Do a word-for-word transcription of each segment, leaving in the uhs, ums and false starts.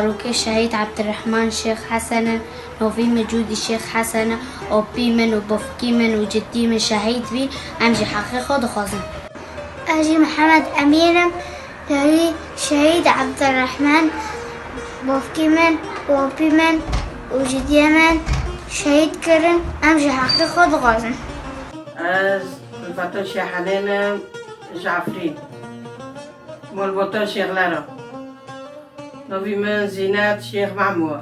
Zarokê Şehîd Ebdirehman Şêx Hesen in, novî min Cûdî Şêx Hesen e, opî min û bofkî min û cidî min şehîd bîn, em jî heqê xwe dixwazin. Ez jî Mihemed Emîn im, yayî Şehîd Ebdirehman, bofkî min, opî min û cidiyê min şehîd kirin, em jî heqê xwe dixwazin. Ez Gulfeto Şêxenên im, ji Efrîn. Malbata Şêxler e. Navî min Zînet Şêx Mehmû e.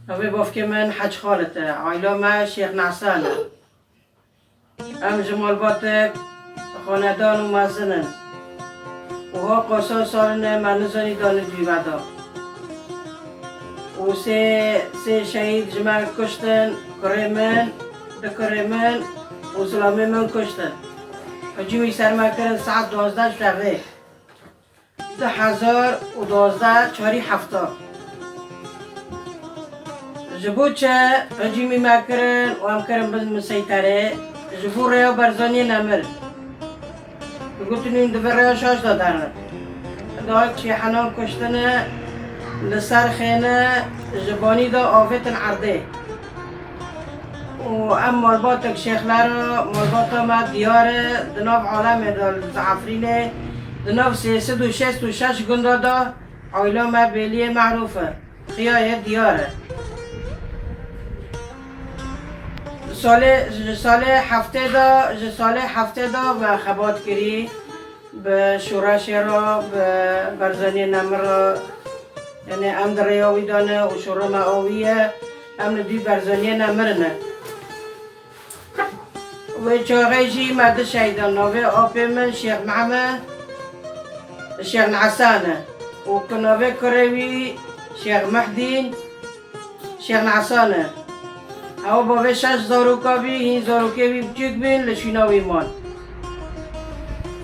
Navê bavkê min Hec Xalit e. Aîla me Şêx Nesan e. Em ji malbatek xanedan û mezin in. Û ha qasa sal in me nizanî danî dû me da. Û sê, sê şehîd ji me kuştin, kurê min, du kurê min û zilamê min kuştin. Hicûmî ser me kirin saet duwazdeh şevê. Du hezar û duwazdeh, çarî hefta. Ji bo çi hicûmî me kirin û em kirin bin miseyterê? Ji bo rêya Barzaniyê nemir. Digotin hûn di vê rêya şaş de derin. Da çêhenan kuştine, li ser xêne, ji banî de avêtin erdê. Û em malbatek Şêxler e, malbata me diyar e, di nav alemê de li Efrînê, di nav sê sed û şêst û şeş gunda de aîla me Bêliyê Merûf e. Xiya ye diyar e. Salê, ji salê heftê de, ji salê heftê de me xebat kirî, bi şoreşê re, bi Barzaniyê nemir re, yanî em di rêya wî de ne û şora me a wî ye, em li dû Barzaniyê nemir ne. Wê çaxê jî me du şehîdan, navê apê min Şêx Mehme, Şêx Nesan e û ku navê kurê wî Şêx Mehdîn, Şêx Nesan e. Ew bavê şeş zaroka bî, hîn zarokê wî biçûk bîn, li şûna wî man.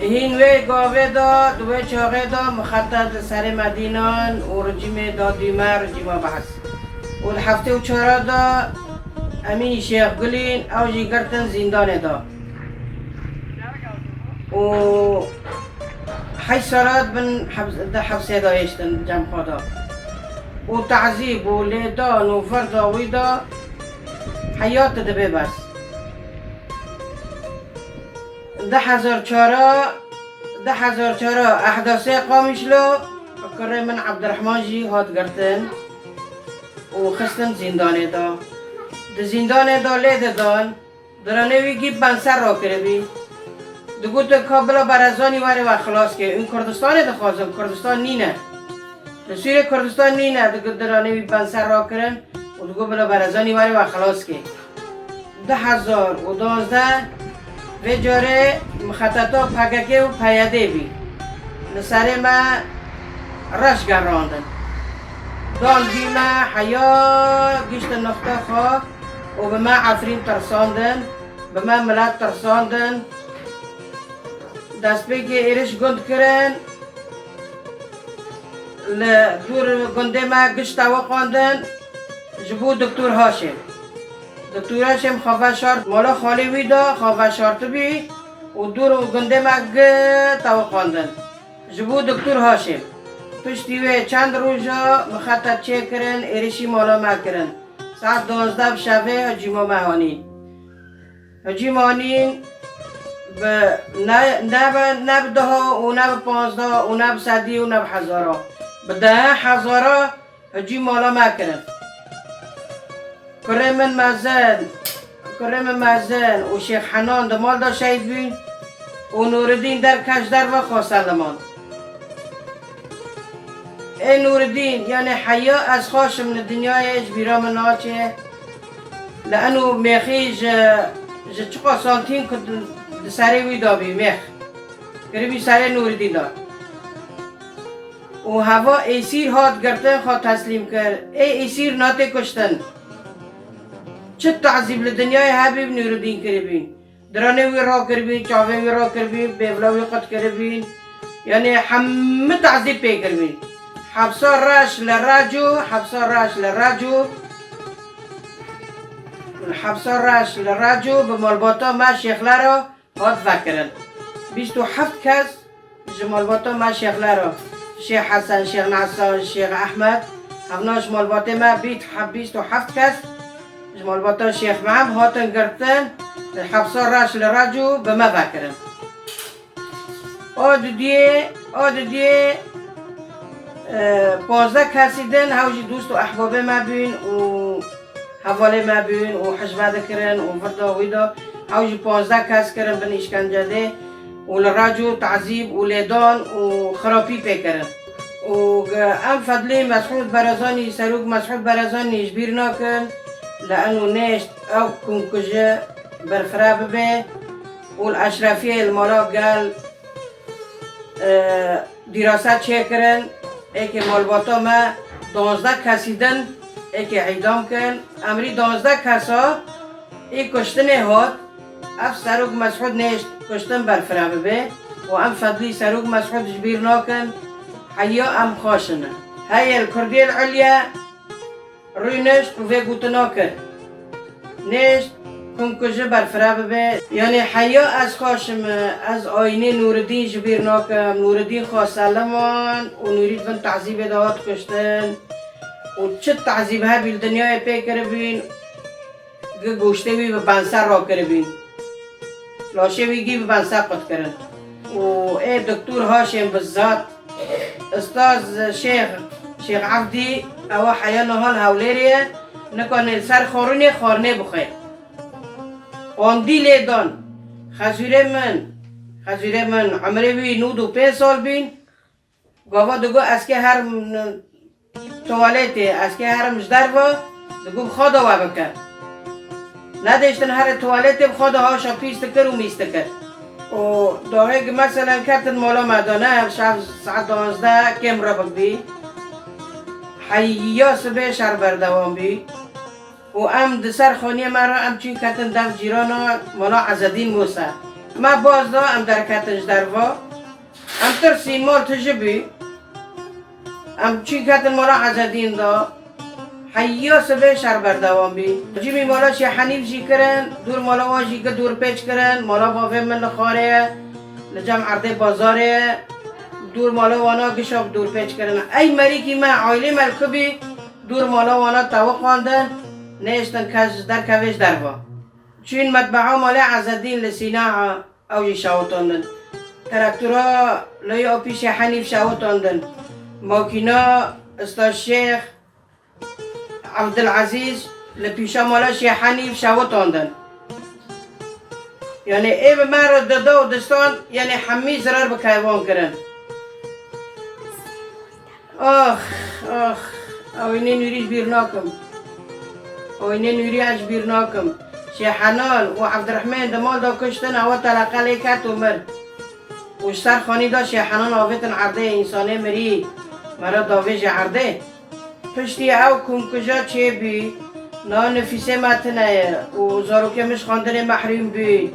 Hîn wê gavê de, di wê çaxê de mixetet li serê Medînan û rejîmê da dû me, rejîma Behs. Û di heftê û çara de Emîn Şêx Gulîn, ew jî girtin zîndanê de. Û heşt sala bin hebs-, di hepsê de hêştin cem xwe de. Û tezîb û lêdan û virda wî de heyat dibe bes. Du hezar çara, du hezar çara ehdasê Qamişlo, kurê min Ebdirehman jî hat girtin û xistin zîndanê de. Di zîndanê de lê didan, diranê wî gî benser rakiribî. Digotin ka bila berezanî were we xilas ke. Hûn Kurdistanê dixwazin, Kurdistan nîne. Li Sûriyê Kurdistan nîne, digot diranê wî benser rakirin û digot bila berezanî were we xilas ke. Du hezar û duwazdeh vê carê mixeteta P K K û P Y D bî. Li serê me reş gerandin. Dan dî me heya giştin noxta xwe û bi me Efrîn tirsandin, bi me milet tirsandin. Destpêkê êrîş gund kirin, li dûr gundê me giş tewiqandin ji bo Doktor Haşim. Doktor Haşim xwe veşart mala xalê wî de, xwe veşartibî û dûr gundê me gi tewiqandin ji bo Doktor Haşim. Piştî wê çend roja mixetet çêkirin, êrîşî mala me kirin. Saet duwazdeh bi şevê hicûma me hanî. Hicîm anîn bi ne, ne bi, ne bi deha û ne bi panzdeha û ne bi sedî û ne bi hezara. Bi dehê hezara hicîm mala me kirin. Kurê min mezin, kurê min mezin û Şêx Henan di mal de şehîd bûn û Nûridîn der keş derve xwestelman. Ê Nûridîn, yanê heya ez xweşim li dinyayê ji bîra min naçe. Li eno mêxî ji, ji çiqa santîn ku di, di serê wî dabî mêx. Kiribî serê Nûridîn da. Û heva êsîr hat girtin xwe teslîm kir. Ê êsîr natê kuştin. Çi tazîb li dinyayê hebî bi Nûridîn kiribîn. Diranê wî rakiribî, çavê wî rakiribî, bêvla wî qut kiribîn. Yanî hemî tazîb pê kiribîn. Hepsa reş li Reco, hepsa reş li Reco. Hepsa reş li Reco bi malbata me Şêxlera hat vekirin. Bîst û heft kes ji malbata me Şêxlera Şêx Hesen, Şêx Nesan, Şêx Ehmed, hevna ji malbatê me bîst heb-, bîst û heft kes ji malbata Şêx Mehem hatin girtin, li hepsa reş li Recû bi me vekirin. A dudiyê, a dudiyê, e, pazdeh kesî din hew jî dost û ehbabê me bûn û hevalê me bûn û hicve dikirin û vir da wî da hew jî pazdeh kes kirin bin îşkencedê û li Recû tezîb û lêdan û xirapî pê kirin. Û em fedlî Mesûd Berezanî, Serok Mesûd Berezanî ji bîr nakin, li eno nêşt ew komkuji berfireh bibe û li eşrefiyê li mala gel, e, dîrasa çêkirin, êkê malbata me duwazdeh kesî din êkê îdam kin. Emrî duwazdeh kesa ê kuştinê hat, ev Serok Mesûd nêşt kuştin berfireh bibe û em fedlî Serok Mesûd ji bîr nakin, heya em xweş in. Heye li Kurdiyê li Ulye rûnişt û vê gotina kir. Nêşt, komkuji berfireh bibe. Yanî heya ez xweş im, ez ayînê Nûridîn ji bîr nakim. Nûridîn xwe seliman û Nûrî di bin tezîbê de hat kuştin. Û çi tezîb hebî li dinyayê pê kiribîn, gi goştê wî bi benser rakiribîn. Laşê wî gî bi benser qut kirin. Û ê doktor Haşêm bizzat, Ustaz Şêx, Şêx Evdî, ewa heya niha li Hewlêrê ye, nikane li ser xwarûnê xwarnê bixwe. Qandî lê dan. Xezûrê min, xezûrê min, emrê wî nod û pênc sal bîn. Gava digot, ez kê herim tuwaletê, ez kê herim ji derve, digot, bi xwe de we bike. Nedêştin herê tuwaletê, bi xwe de haşa pîs dikir û mîs dikir. Û dawê gi meselen ketin mala me de, ne, şev saet duwazdeh kêm re bibî. Heya sibê şer berdewam bî. Û em di ser xaniyê me re em çûn ketin dev cîrana mala Ezedîn Mûse. Me baz da, em derketin ji derva. Em tirsîn, mal tije bû. Em çûn ketin mala Ezedîn de. Heya sibê şer berdewam bî. Cimî mala Şêx Henîf jî kirin, dûr mala wan jî gi dûr pêç kirin, mala bavê min li xwarê ye, li cem erdê bazarê ye. Dûr mala wana gişa bi dûr pêç kirin. Ey merîkî me, aîlê me li ku bî, dûr mala wana tewiqandin, nêştin kes ji derkevê ji derva. Çûn metbeha malê Ezedîn li Sîna, ew jî şewitandin. Traktora Leyî Opî Şêx Henîf şewitandin. Makîna Usta Şêx Evdilezîz li pîşa mala Şêx Henîf şewitandin. Yanî ê bi me re dida û distan, yanî hemî zirar bi keywan kirin. Ax, ax, ayînê Nûrî ji bîr nakim. Ayînê Nûrî ez ji bîr nakim. Şêx Henan û Evdirehmên di mal de kuştin, ewa teleqe lê ket û mir. Û ji ser xanî de Şêx Henan avêtin erdê, însanê mirî, me re davêje erdê. Piştî ew komkuja çêbû, niha nifîsê me tune ye û zarokê min ji xwendinê mehrûm bûn.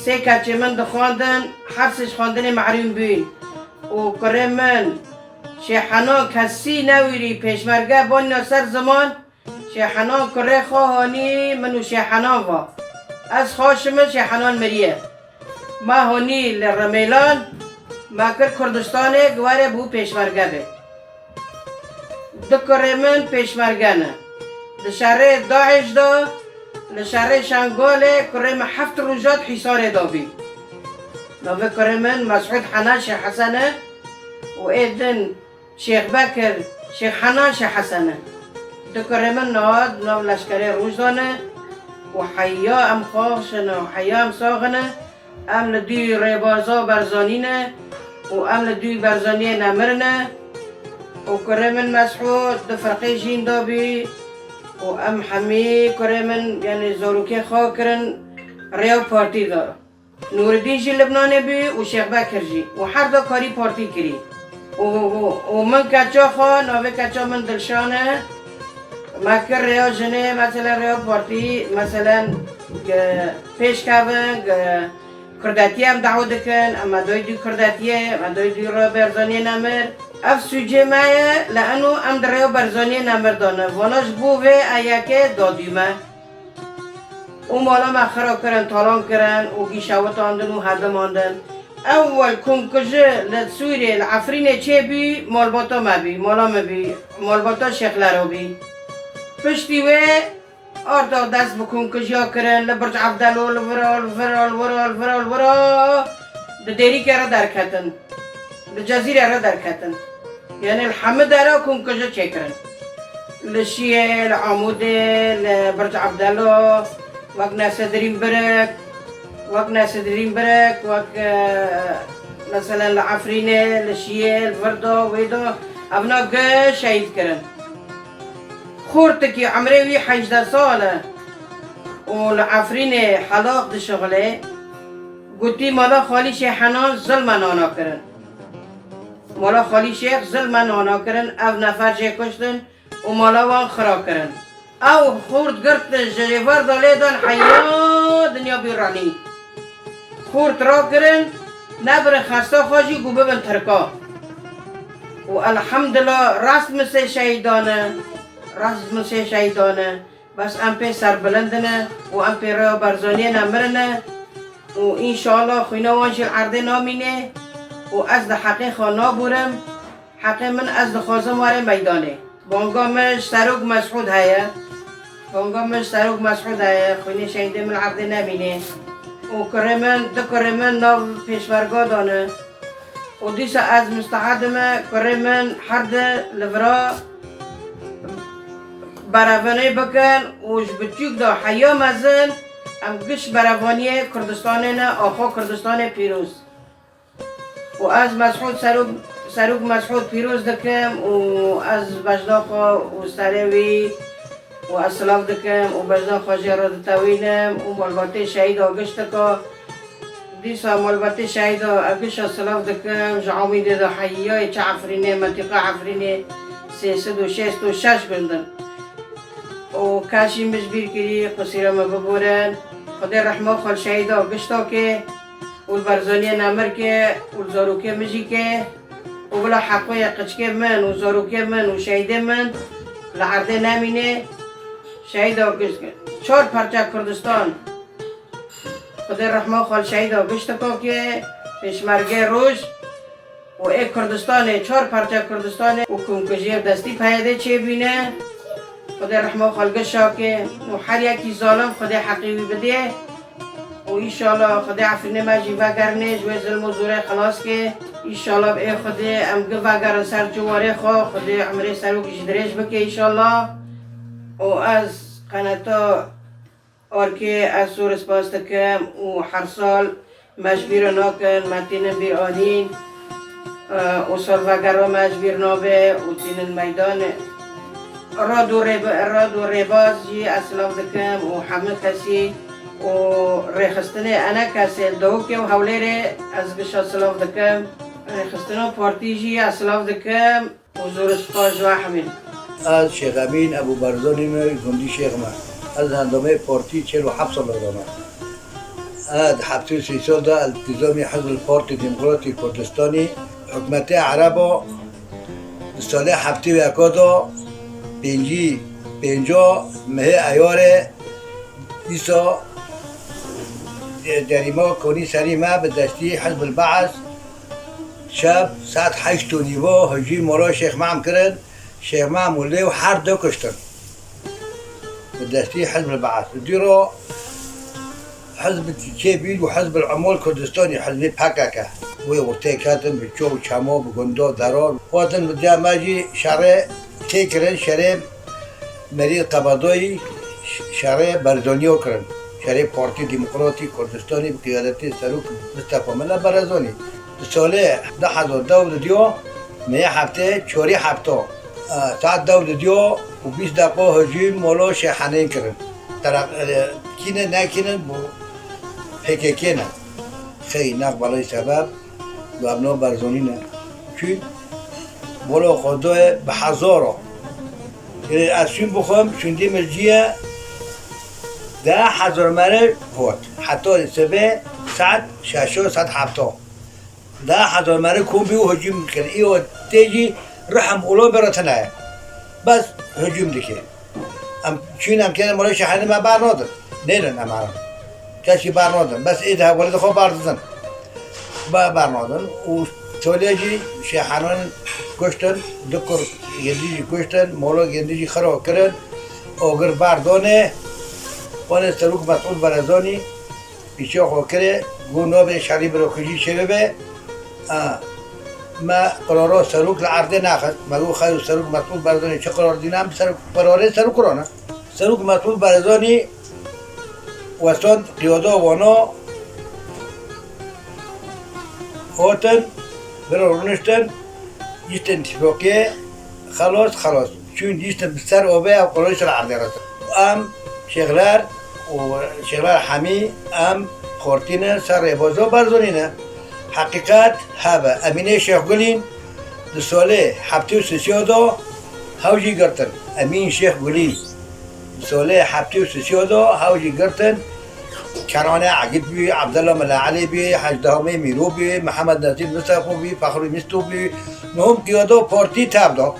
Sê keçê min dixwendin, her sê ji xwendinê mehrûm bûn. Û kurê min, Şêx Henan kesî newîrî, pêşmerge banîna ser ziman, Şêx Henan kurê xwe hanî min û Şêx Henan va. Ez xweşim, Şêx Henan miriye. Me hanî li Rimêlan, me kir Kurdistanê, gi were bû pêşmerge be. Du kurê min pêşmerge ne. Di şerê DAIŞ de, li şerê Şengalê kurê min heft roj hat Hîsarê de bî. Navê kurê min Mesûd Henan Şêx Hesen e û ê din Şêx Bekir, Şêx Henan Şêx Hesen e. Du kurê min niha di nav leşkerê roj de ne û heya em xweş in û heya em sax in. Em li dû rêbaza Berzanî ne û em li dû Berzaniyê nemir ne. Û kurê min Mesûd di firqê jîn de bî û em hemî kurê min, yanî zarokê xwe kirin rêya partî de. Nûridîn jî Libnanê bî û Şêx Bekir jî û her du karî partî kirî. Û, û, û min keça xwe, navê keça min Dilşan e. Me kir rêya jinê, meselen rêya partî, meselen, e, pêşkevin, e, Kurdetiyê em dawî dikin, em me doy dû Kurdetiyê, me doy dû rêya Berzaniyê nemir. Ev sûcê me ye, li eno em di rêya Berzaniyê nemir de ne. Vana ji bo vê e yekê dadû me. Û mala me xira kirin, talan kirin û gî şewitandin û hevdimandin. Ewel komkuji li Sûriyê, li Efrînê çêbî, malbata me bî, mala me bî, malbata Şêx Lero bî. Piştî wê arda dest bi komkujiya kirin, li Birc Evdelo, li vira, li vira, li vira, li vira, li vira, di Dêrîkê re derketin. Li Cezîrê re derketin. Yanî li hemî dera komkuji çêkirin. Li Şiyê, li Amûdê, li Birc Evdelo, wek Nesedrîn Birik, wek Nesedrîn Birik, wek, e, meselen li Efrînê, li Şiyê, li vir de, wê de, evna giş şehîd kirin. Xortikî emrê wî hejdeh sal e û li Efrînê helaq dişixulê, gotî mala Xalî Şêx Henan zilmen ana kirin. Mala Xalî Şêx zilmen ana kirin, ev nefer jê kuştin û mala wan xira kirin. Ew xort girtin ji rêver de lê dan heya dinya bîranî. Xort rakirin, nebirin xesta xwe jî ku bibin Tirka. Û elhemdulillah rast misê şehîdan e, rast misê şehîdan e. Bes em pê serbilind ne û em pê rêya Barzaniyê ne mirine û înşallah xwîna wan jî li erdê namîne û ez di heqê xwe nabûrim. Heqê min ez dixwazim were meydanê. Banga min ji Serok Mesûd heye. Banga min ji Serok Mesûd heye. Xwînê şehîdê min erdê nemîne. Û kurê min, du kurê min nav pêşmerga dane. Û dîsa ez mistehedim e kurê min her di li vira berevanê bikin û ji biçûk de heya mezin em giş berevaniyê Kurdistanê ne, axa Kurdistanê pîroz. Û ez Mesûd Serok, Serok Mesûd pîroz dikim û ez bejna xwe û serê wî û ez silav dikim û bejna xwe jê re ditewînim û malbatê şehîda giştika dîsa malbatê şehîda ez gişa silav dikim, ji Amîdê de heyayê çi Efrînê, mentîqa Efrînê sê sed û şêst û şeş gund in. Û kes jî min ji bîr kirî, qusîra min biborin. Xwedê rehma xwe li şehîda gişta ke û li Barzaniyê nemir ke û li zarokê min jî ke û bila heqoyê qiçkê min û zarokê min û şehîdê min li erdê nemîne. Şehîda giş-, çar parça Kurdistan. Xwedê rehma xwe li şehîda giştika ke, pêşmergê roj û ê Kurdistanê, çar parça Kurdistanê û komkujiyê destî P Y D'ê çêbîne. Xwedê rehma xwe li gişa ke û her yekî zalim Xwedê heqê wî bidê. Û înşallah Xwedê Efrînê me jî vegerîne, ji wê zilm û zorê xilas ke. Înşallah ê Xwedê em gi vegerin ser ciwarê xwe, Xwedê emrê Serok jî dirêj bike înşallah. Û ez qeneta Arkê ez zor spas dikim û her sal me ji bîr nakin, me tînin bîr anîn, e, û salvegera me ji bîr nabe û tînin meydanê. Rad û rêb-, rad û rêbaz jî ez silav dikim û hemû kesî û rêxistinê enekesê li Dawikê û Hewlêrê ez gişa silav dikim. Rêxistina partî jî ez silav dikim. Huzur spas ji we hemî. Ez Şêx Emîn Ebû Barzanî me, gundî Şêx me. Ez endamê partî çil û heft sal dame. Ez di heftê û sê sal de ez dizamî Hizbul Partî Demokratî Kurdistanî, hikûmetê Ereba di salê heftê û yeka de, pêncî, pênca mehê Eyarê, dîsa, e, derîma konî serî me bi destî Hizbul Be'es, şev saet heşt û nîva hicî mala Şêx Mehm kirin, Şêx Mehm û lêw her du kuştin. Bi destî Hizbul Be'es. Dî ro Hizb çê bîn û Hizbul Ummal Kurdistanî, hizbê P K K. Wê ortê ketin bi ço û çemo, bi gunda, dera. Xwatin bi diya me jî şerê tê kirin, şerê Merî Qebadayî ş-, şerê Barzanî kirin. Şerê Partî Demokratî Kurdistanî bi qiyadetê Serok Mistefa Mela Barzanî. Di salê du hezar dew de diyo, meyê heftê çarî hefta, e, saet dew de diyo û bîst deqa hicî mala Şêx Henên kirin. Tera-, e, kîne nekînin bu P K K ne. Xey nex belê sebeb. Webna Barzanî ne. Çi? Wala Xwedayê bi hezara. Ê, ez şûn bixwim, şûndî min cî ye deh hezar mere hot. Heta sibê saet şeş, saet heft. Deh hezar mere kom bî û hicîm kir. Î o tê jî rihim ola bera tine ye. Bes hicîm dike. Em çûn em kene mala Şêx Henê me bar nadin. Nêrin em herin. Kesî bar nadin. Bes ê de hevalê de xwe bar didin. Ba bernadin û tolê jî şêhanan kuştin, du kur yendî jî kuştin, molo yendî jî xiro kirin, ogir berdonê, wanê Serok Mesûd Barzanî pîçe xwe kirê, got nabê şerî birokujî çê bibe. A, me qiraro Serok li erdê naxist, me got xeyo Serok Mesûd Barzanî çi qirar dîna, em ser qirarê Serok kirana. Serok Mesûd Barzanî wesand qiyada wana hatin, bira rûniştin, gihîştin tifaqê, xelas, xelas. Çûn gihîştin bi ser avê ev qolê ser erdê xistin. Em Şêxler û Şêxler Hemî em xortî ne ser rêbaza Barzanî ne. Heqîqet hebe. Emînê Şêxgulîn di salê heftê û sisiya de hew jî girtin. Emîn Şêxgulîn. Solê heftê û sisiya de hew jî girtin. Kerane Egîd bî, Ebdullah Mela Elî bî, Hecdamê Mîro bî, Mihemed Nezîr Mistefo bî, Fexrû Mîsto bî, nihom qiyada partî tev da.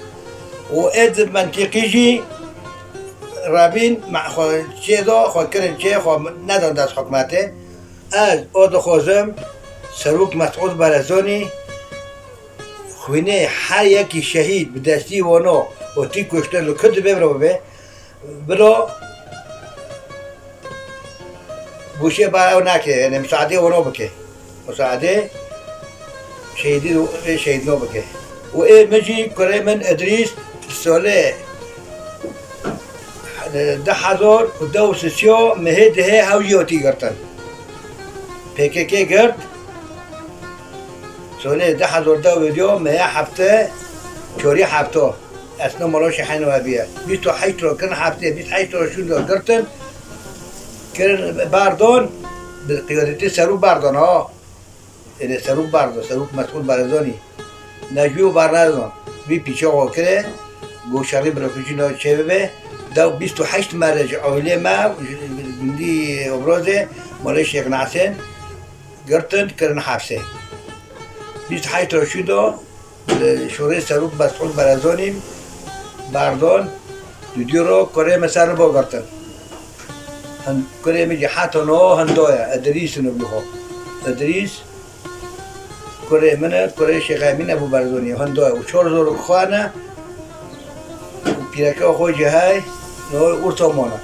Û ê di mentîqî jî Rebîn me-, xwe çê da, xwe kirin çê, xwe nedan dest hikûmetê. Ez o dixwazim Serok Mesûd Barzanî xwînê her yekî şehîd bi destî wano û tî kuştin li ku dibe biro bibe. Bilo goşê ba ew nake, yani misadê wano bike. Misadê şehîdî û şehîdno bike. Û ê min jî kurê min Idrîs solê du hezar û deh û sisiyo mehê dihê hew jî hatî girtin. P K K girt. Solê du hezar deh û diyo meya hefte, çorî hefto. Esna mala şehên we biye. Bîst û heşt ro kirin hefte, bîst û heşt ro şûn do girtin. Kirin berdon, bi qiyadetî Serok berdon ha. Êlê Serok berdo, Serok Mesûd Barzanî. Necmî û bernedon. Vî pîçe xwe kire, got şerî birokujî na çê bibe. Dew bîst û heşt merê ji aîlê me, ji gundî Obrozê, malê Şêx Nesên, girtin, kirin hepsê. Bîst û heşt rojî do, li şûrê Serok Mesûd Barzanî berdon, dudî ro kurê me ser bo girtin. Hin-, kurê min jî heta niha hinda ye, Idrîs navê xwe. Idrîs, kurê min e, kurê Şêx Emîn Ebû Barzanî ye, hinda ye. Û çar zarok xwe ne, û pîreka xwe jî hey, niha orta mane.